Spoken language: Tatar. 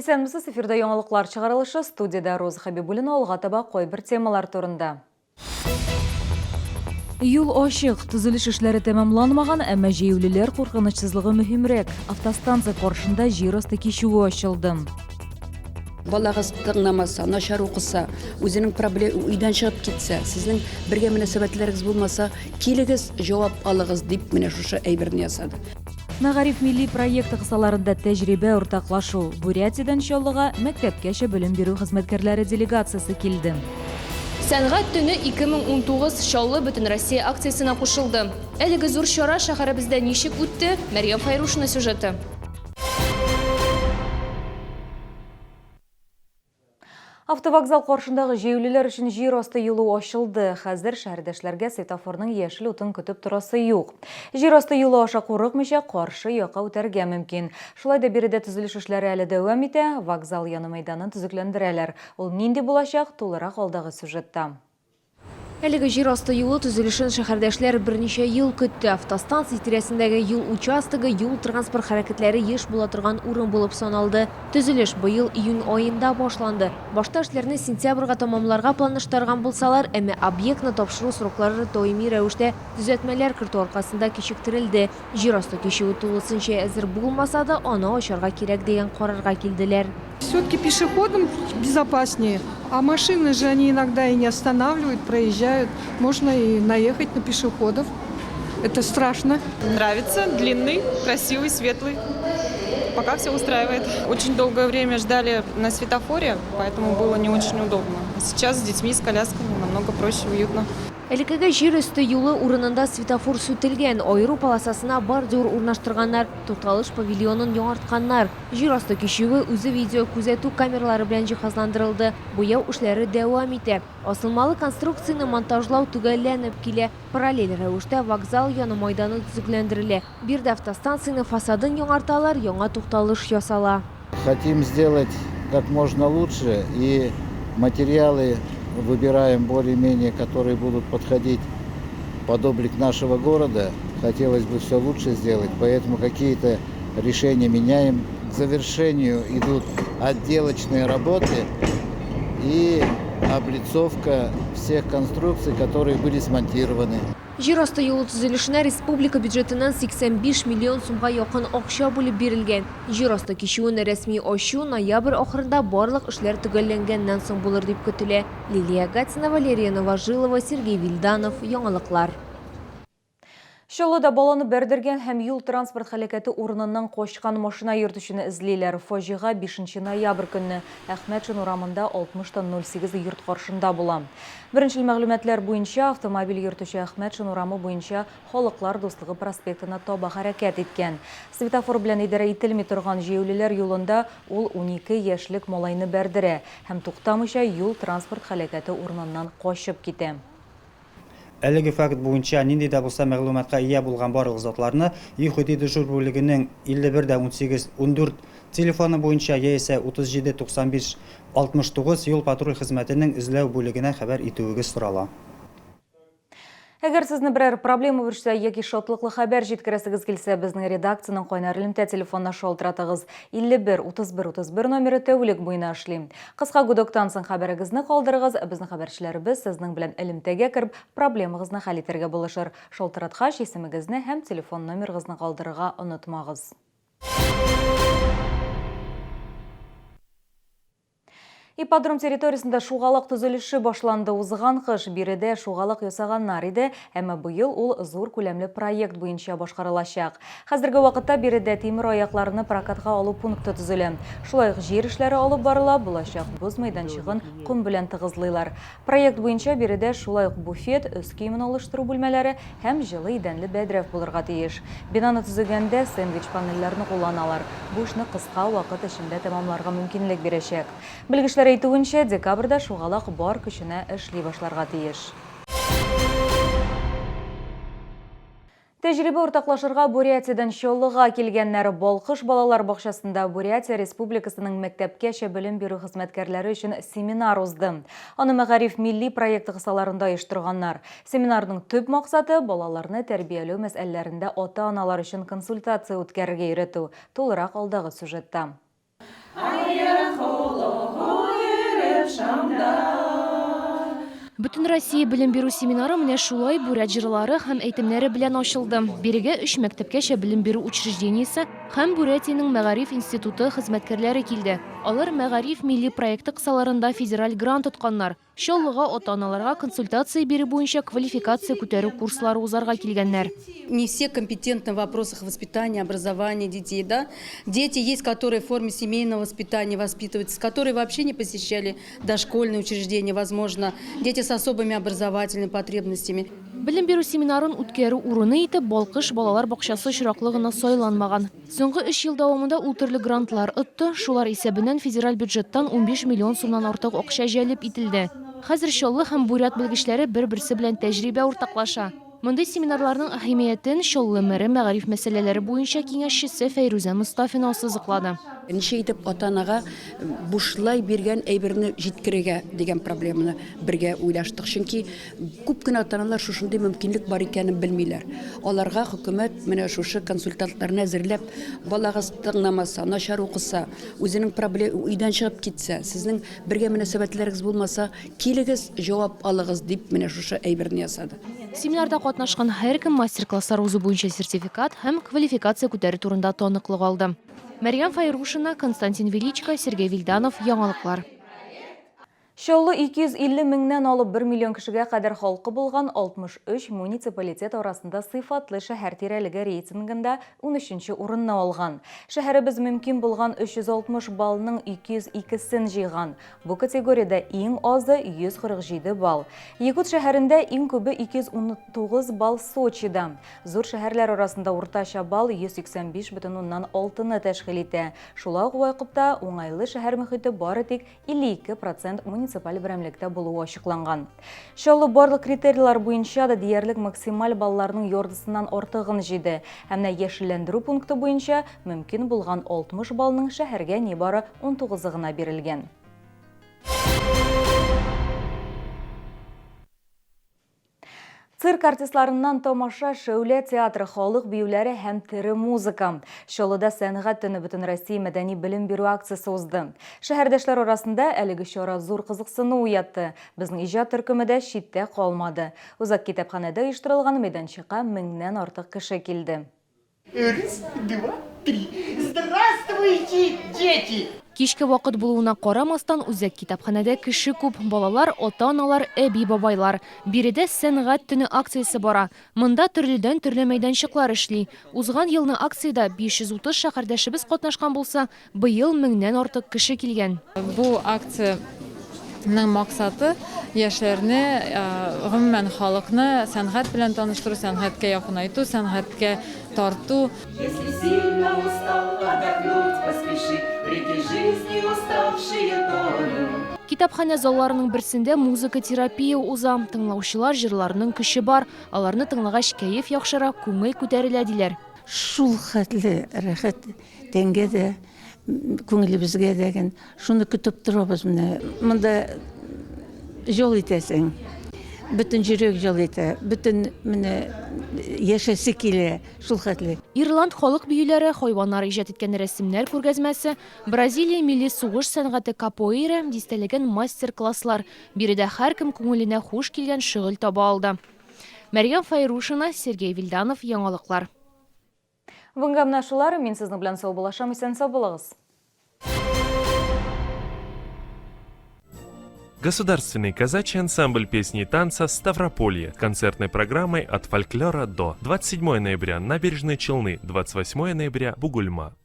Исәнмесез, эфирда яңалыклар чыгарылышы, студиядә Роза Хәбибуллина алга таба кайбер темалар турында. Юл ачык, төзелеш эшләре тәмамланмаган, әмма җәяүлеләр куркынычсызлыгы мөһимрәк. Автостанция каршында җир асты кичүе ачылды. Балагыз тыңламаса, начар укыса, үзенең проблем өйдән чыгып китсә, сезнең бергә мөнәсәбәтләрегез булмаса, килегез, җавап алыгыз дип менә шушы әйберне ясады. Мәгариф милли проекты кысаларында тәҗрибә уртаклашу. Бурятиядән Чаллыга мәктәпкәчә белем бирү хезмәткәрләре делегациясе килде. Сәнгать төне 2019 Чаллы Бөтенроссия акциясенә кушылды. Әлеге зур чара шәһәребездә ничек үтте, Мәрьям Фәйрушина сюжеты. Автовокзал каршындагы җәяүлеләр өчен җир асты юлы ачылды. Хәзер шәһәрдәшләргә светофорның яшел утын көтеп торасы юк. Җир асты юлы аша курыкмыйча каршы якка үтәргә мөмкин. Шулай да биредә төзелеш эшләре әле дәвам итә, вокзал яны мәйданын төзекләндерәләр. Ул нинди булачак, тулырак алдагы сюжетта. Әлеге җир асты юлы төзелешен шәһәрдәшләр берничә ел көтте. Автостанция тирәсендәге юл участогы юл-транспорт хәрәкәтләре еш була торган урын булып саналды. Төзелеш быел июнь аенда башланды. Башта эшләрне сентябрьгә тәмамларга планлаштырган булсалар, әмма объектны тапшыру сроклары даими рәвештә төзәтмәләр кертү аркасында кичектерелде. Җир асты кичүе тулысынча әзер булмаса да, аны ачарга кирәк дигән карарга килделәр. Все-таки пешеходам безопаснее, а машины же они иногда и не останавливают, проезжают. Можно и наехать на пешеходов. Это страшно. Нравится, длинный, красивый, светлый. Пока все устраивает. Очень долгое время ждали на светофоре, поэтому было не очень удобно. Сейчас с детьми, с колясками намного проще, уютно. Элеккеге җир өсте юлы урынында светофор сүтелгән, аеру полосасына бордюр урнаштырганнар, тукталыш павильонын яңартканнар. Җир асты кичүе үзе видеокүзәтү камералары белән җиһазландырылды. Буяу эшләре дәвам итә. Асылмалы конструкцияне монтажлау төгәлләнеп килә. Параллель рәвештә вокзал яны майданы төзекләндерелә. Биредә автостанциянең фасадын яңарталар, яңа тукталыш ясала. Хотим сделать как можно лучше и материалы выбираем более-менее, которые будут подходить под облик нашего города. Хотелось бы все лучше сделать, поэтому какие-то решения меняем. К завершению идут отделочные работы и облицовка всех конструкций, которые были смонтированы. Җир асты юлы төзелешенә республика бюджетыннан 85 миллион сумга якын акча бүлеп бирелгән. Җир асты кичүен рәсми ачу ноябрь ахырында барлык эшләр төгәлләнгәннән соң булыр дип көтелә. Лилия Гатина, Валерия Новожилова, Сергей Вильданов, Яңалыклар. Чаллыда баланы бәрдергән һәм юл-транспорт һәлакәте урыныннан качкан машина йөртүчене эзлиләр. Фаҗига бишенче ноябрь көнне Әхмәтшин урамында 60 та 08 йорт каршында була. Беренчел мәгълүматлар буенча, автомобиль йөртүче Әхмәтшин урамы буенча Халыклар дуслыгы проспектына таба хәрәкәт иткән. Светофор белән идарә ителми торган җәяүлеләр юлында ул 12 яшьлек малайны бәрдерә һәм туктамыйча юл-транспорт һәлакәте урыныннан качып китә. Әлеге факт буенча нинди дә булса мәгълүматка ия булган барлык затларны ЮХИДИ дежур бүлегенең 51 дә 18 14 телефоны буенча яисә 37 95 69 юл-патруль хезмәтенең эзләү бүлегенә хәбәр итүегез сорала. Әгәр сезне берәр проблема борчыса яки шатлыклы хәбәр җиткерәсегез килсә, безнең редакциянең кайнар элемтә телефонына шалтыратыгыз. 51 31 31 номеры тәүлек буена эшли. Кыска гудоктан соң хәбәрегезне калдырыгыз, безнең хәбәрчеләребез сезнең белән элемтәгә кереп, проблемагызны хәл итәргә булышыр. Шалтыраткач, исемегезне һәм телефон номерыгызны калдырырга онытмагыз. Ипподром территориясендә шугалак төзелеше башланды. Узган кыш биредә шугалак ясаганнар иде, әмма быел ул зур күләмле проект буенча башкарылачак. Хәзерге вакытта биредә тимер аякларны прокатка алу пункты төзелә. Шулай ук җир эшләре алып барыла, булачак боз мәйданчыгын ком белән тыгызлыйлар. Проект буенча биредә шулай ук буфет, өс киемен алыштыру бүлмәләре һәм җылы идәнле бәдрәф булырга тиеш. Бинаны төзегәндә сэндвич-панельләрне кулланалар. Бу эшне кыска вакыт эчендә тәмамларга мөмкинлек бирәчәк. Белгечләр әйтүенчә, декабрьдә шугалак бар көченә эшли башларга тиеш. Тәҗрибә уртаклашырга Бурятиядән Чаллыга килгәннәр. Балкыш балалар бакчасында Бурятия Республикасының мәктәпкәчә белем бирү хезмәткәрләре өчен семинар узды. Аны Мәгариф милли проекты кысаларында оештырганнар. Семинарның төп максаты, балаларны тәрбияләү мәсьәләләрендә ата-аналар өчен консультация үткәрергә өйрәтү. Тулырак алдагы сюжетта. Бөтенроссия белем бирү семинары менә шулай бурят җырлары һәм әйтемнәре белән ачылды. Бирегә өч мәктәпкәчә белем бирү учреждениесе һәм Бурятиянең мәгариф институты хезмәткәрләре килде. Алар Мәгариф милли проекты кысаларында федераль грант отканнар. Чаллыга ата-аналарга консультация бирү буенча квалификация күтәрү курслары узарга килгәннәр. Не все компетентны в вопросах воспитания, образования детей, да. Дети есть, которые в форме семейного воспитания воспитываются, которые вообще не посещали дошкольные учреждения, возможно, дети с особыми образовательными потребностями. Белем бирү семинарын үткәрү урыны итеп Балкыш балалар бакчасы очраклы гына сайланмаган. Соңгы өч ел дәвамында ул төрле грантлар отты, шулар исәбеннән федераль бюджеттан 15 миллион сумнан артык акча җәлеп ителде. Хәзер Чаллы һәм Бурят белгечләре бер-берсе белән тәҗрибә уртаклаша. Мондый семинарларның әһәмиятен Чаллы мэры мәгариф мәсьәләләре буенча киңәшчесе Фәйрүзә Мостафина ассызыклады. Ничек итеп ата-анага бушлай биргән әйберне җиткерергә дигән проблеманы бергә уйлаштык. Чөнки Күп кенә ата-аналар шушындый мөмкинлек бар икәнен белмиләр. Аларга хөкүмәт менә шушы консультантларны әзерләп, балагыз тыңламаса, начар укыса, үзенең проблем өйдән чыгып китсә, сезнең бергә мөнәсәбәтләрегез булмаса, килегез, җавап алыгыз дип менә шушы әйберне ясады. Семинарда катнашкан һәркем мастер-класслар узу буенча сертификат һәм квалификация күтәрү турында таныклык алды. Мәрьям Фәйрушина, Константин Величко, Сергей Вильданов, Яңалыклар. Чаллы 250 меңнән алып 1 миллион кешегә кадәр халкы булган 63 муниципалитет арасында сыйфатлы шәһәр тирәлеге рейтингында унөченче урынны алган. Шәһәребез мөмкин булган 360 баллның 202-сен җыйган. Бу категориядә иң азы 147 балл. Якут шәһәрендә иң күбе 219 балл Сочида. Зур шәһәрләр арасында уртача балл 185,6 ны тәшкил итә. Шулай ук Вайкопта уңайлы шәһәр мөхите бары тик 52 процент муниципаль берәмлектә булуы ачыкланган. Чаллы барлык критерийлар буенча да диярлек максималь балларның яртысыннан артыгын җыйды. Ә менә яшелләндерү пункты буенча мөмкин булган 60 баллның шәһәргә нибары 19-ы гына бирелгән. Цирк артистларыннан тамаша, шәүлә театры, халык биюләре һәм тере музыка. Чаллыда Сәнгать төне Бөтенроссия мәдәни белем бирү акциясе узды. Шәһәрдәшләр арасында әлеге чара зур кызыксыну уятты. Безнең иҗат төркеме дә читтә калмады. Үзәк китапханәдә оештырылган мәйданчыкка меңнән артык кеше килде. Раз, два, три. Здравствуйте, дети! Кичке вакыт булуына карамастан, үзәк китапханәдә кеше күп, балалар, ата-аналар, әби-бабайлар. Биредә Сәнгать төне акциясе бара. Монда төрледән-төрле мәйданчыклар эшли. Узган елны акциядә 530 шәһәрдәшебез катнашкан булса, Быел меңнән артык кеше килгән. Бу акциянең максаты, яшьләрне, гомумән, халыкны сәнгать белән таныштыру, сәнгатькә якынайту, сәнгатькә тарту. Если сильно устал, отдохнуть поспеши, В реке жизни уставшие тонут. Китапханә залларының берсендә музыка терапия уза. Тыңлаучылар җырларының көче бар, аларны тыңлагач кәеф яхшыра, күңел күтәрелә, диләр. Шул хәтле рәхәт Тәнгә дә, күңелебезгә дә ген. Шуны көтеп торабыз менә. Монда җол итәсең. Бөтен йөрәк җол итә. Бөтен менә яшәсе килә шул хәтле. Ирланд халык биюләре, хайваннар иҗат иткән рәсемнәр күргәзмәсе, Бразилия милли сугыш сәнгате капоэйра, дистәләгән мастер-класслар. Биредә һәркем күңеленә хуш килгән шөгыль таба алды. Мәрьям Фәйрушина, Сергей Вильданов, Яңалыклар. Бүгенгә менә шулар. Мин сезнең белән саубуллашам. Исән-сау булыгыз. Государственный казачий ансамбль песни и танца «Ставрополье» концертной программой «От фольклора до». 27 ноября – Набережные Челны, 28 ноября – Бугульма.